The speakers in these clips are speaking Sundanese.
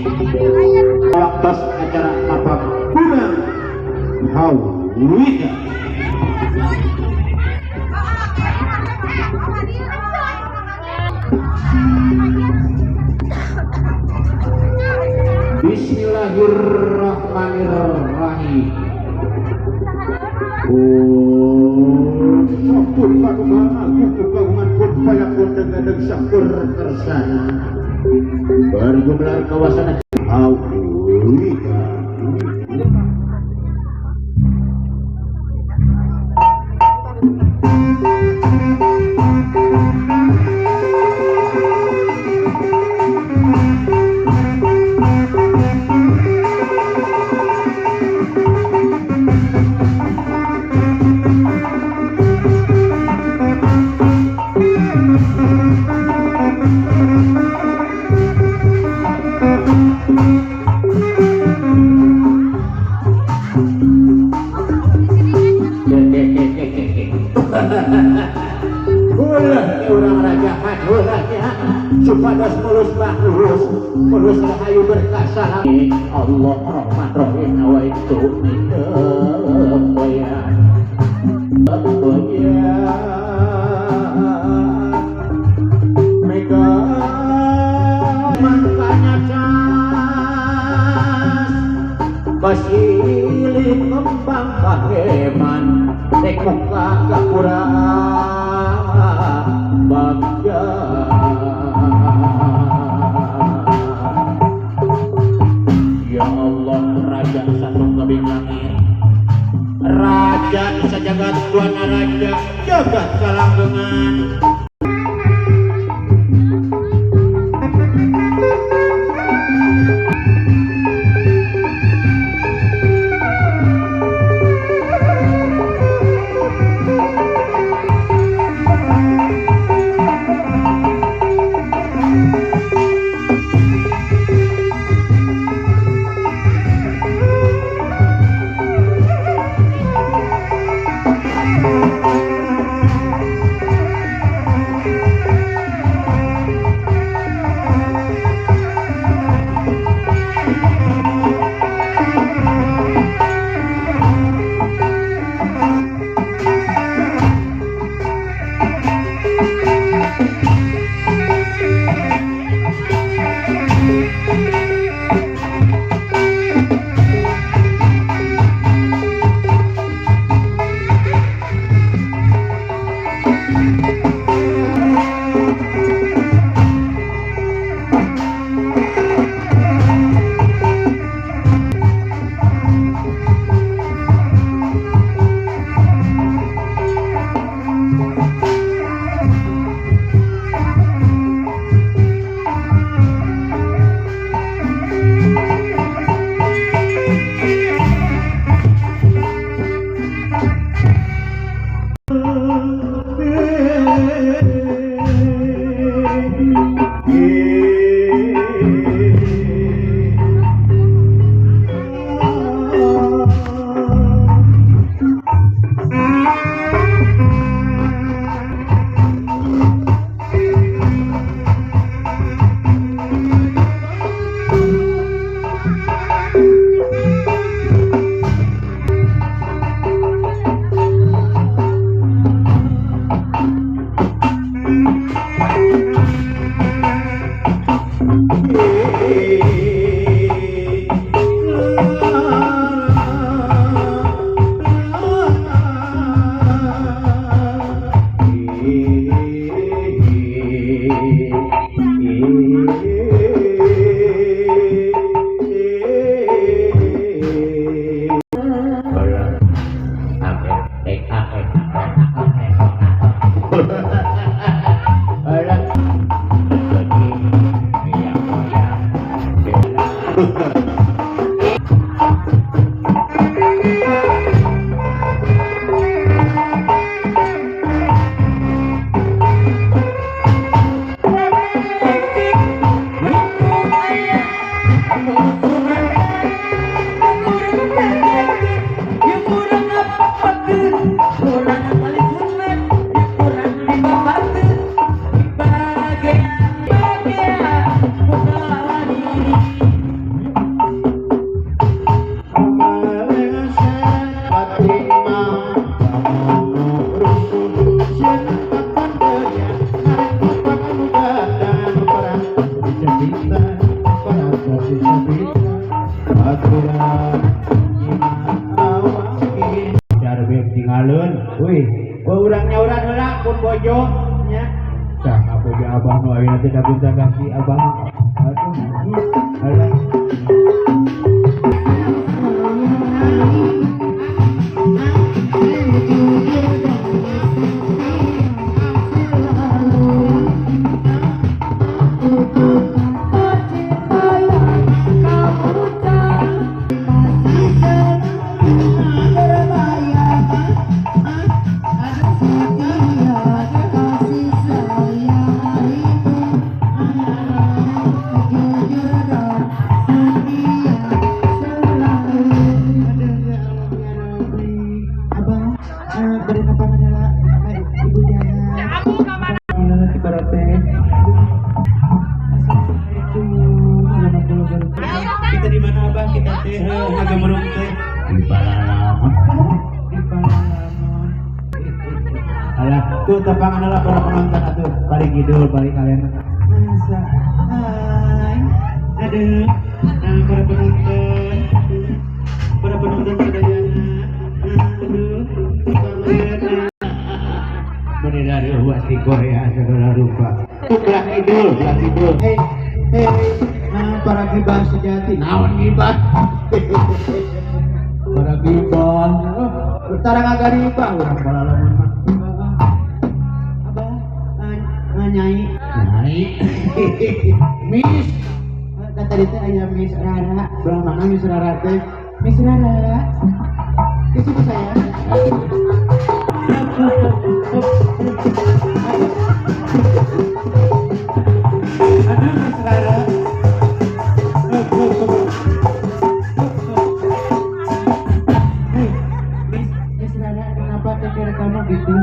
Waktu acara mapam bunga Hawita. Bismillahirrahmanirrahim. Sampun paguman kagungan pun payakun dengan sampur kersana berjumlah kawasan Hawita. Supados mulus bagus mulus rahayu berkah salam Allah Rahman Rahim nawaitu mega makanya cas basilik kembang kaheman nek muka kapura bagja. Ya Allah, raja satu kebing langit, raja sejagat buana raja jagat kalanggengan. Tinggalun, wih, urang nyauran heula pun bojo nya. Cah bojo abah nu ayeuna teh da ganti abah. Aduh, alah. Kita di mana abah? Kita teh Ngagembrung teh di Palalamon. Di Palalamon. Alah, tuh tepangan lah para penonton atuh. Paling kidul, paling kalian. Masa. Hai. Aduh. Nah, para penonton. Para penonton sadayana. Aduh. Bener dari uas Korea segala rupa. Belah kidul, belah kidul. Hey, hey. Nah, para gibah sejati, naon gibah? Para gibah, tara ngagaribah urang Palalamon mah. Abah, nyai, nyai, Miss, da tadi teh aya Miss Rara, belah mana Miss Rara teh? Miss Rara, di situ saya. Aduh, Miss Rara. Miss Rara, kenapa ceker kamu gitu?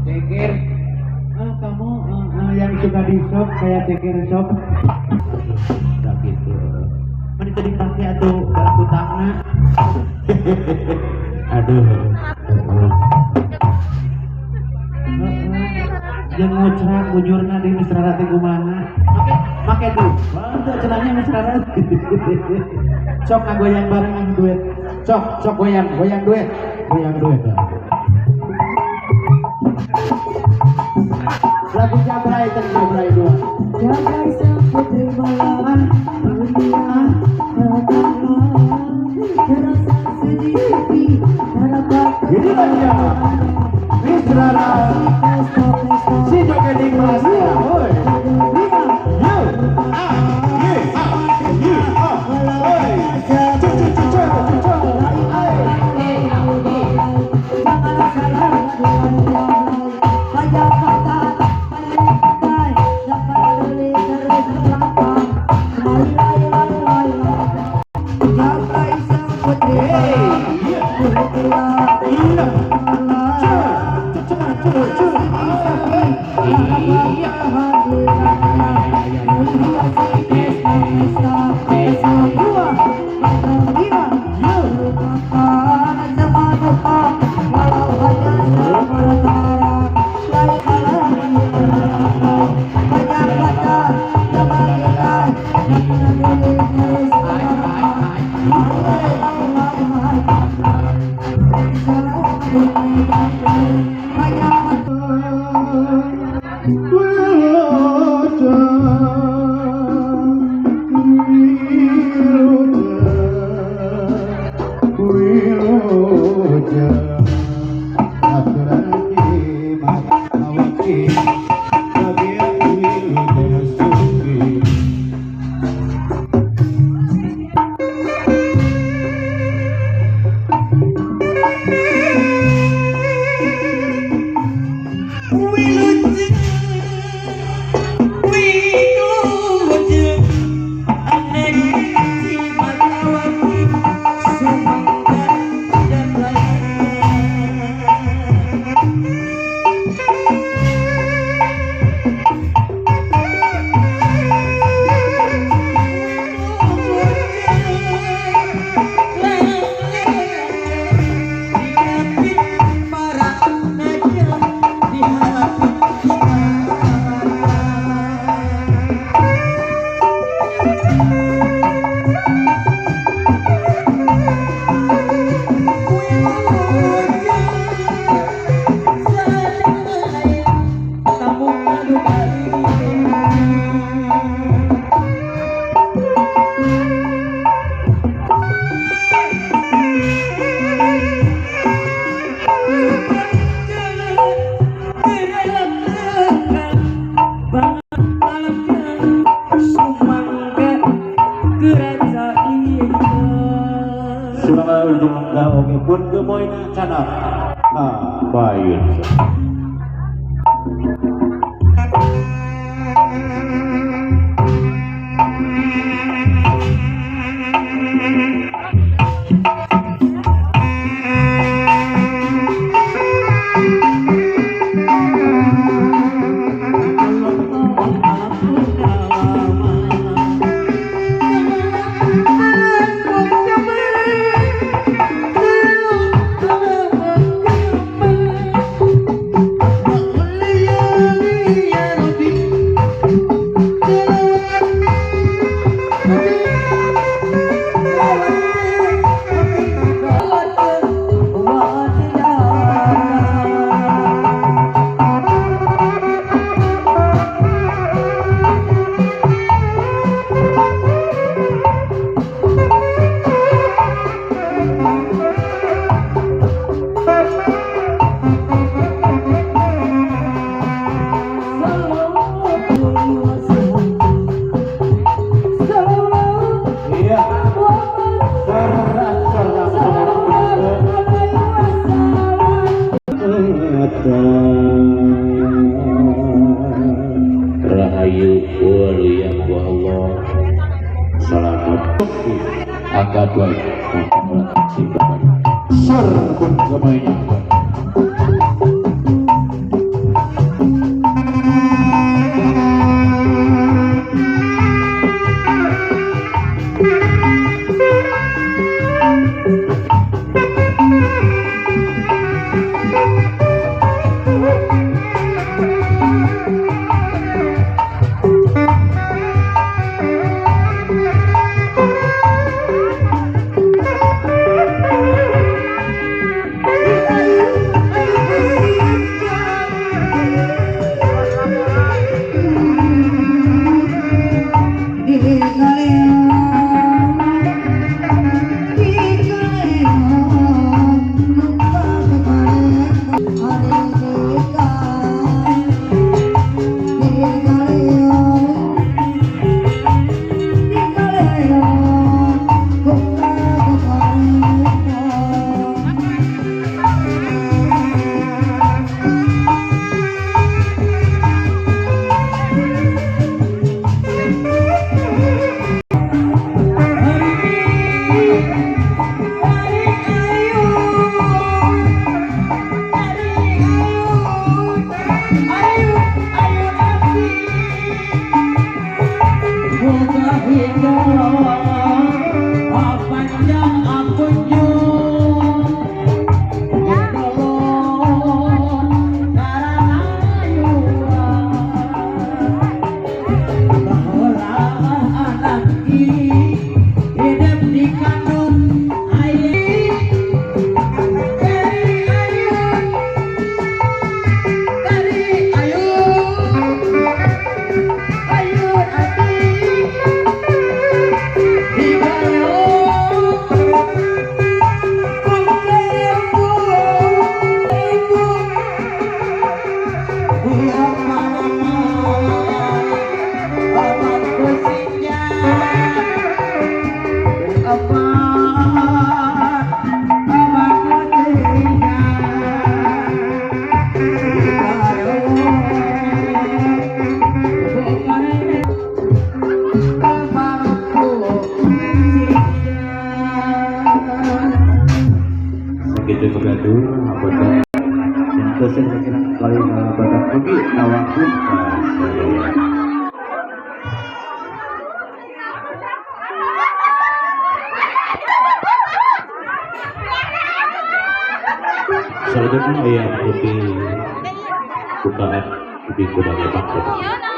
Ceker? Kamu yang suka di shop kayak ceker shop? Udah gitu. Mana tadi pakai atau barang utangna? Aduh. Jangan ngucrak bujurna di Miss Rara teh kumaha? Make dulu. Wah, cenahnya Miss Rara. Sok ngagoyang bareng ah duet. Sok, sok goyang, goyang duet. Goyang duet. Lagu Jabrai teh Jabrai dua. Jabrai sang putri malam dunia terasa sedih hati harapan. Ini dia. Miss Rara. Si joget Malaysia, oi. Yo, ah, ye, ah, ye, ah, oi. Cu cu cu cu cu cu. Ai. Banyak kata, wilujeng lenggah oge pun gemoyna canak payun. Rahayu waliyah wa Allah selamat angkat wae sor pun gemoyna. Selanjutnya ya lebih bukaan lebih kurang lebar.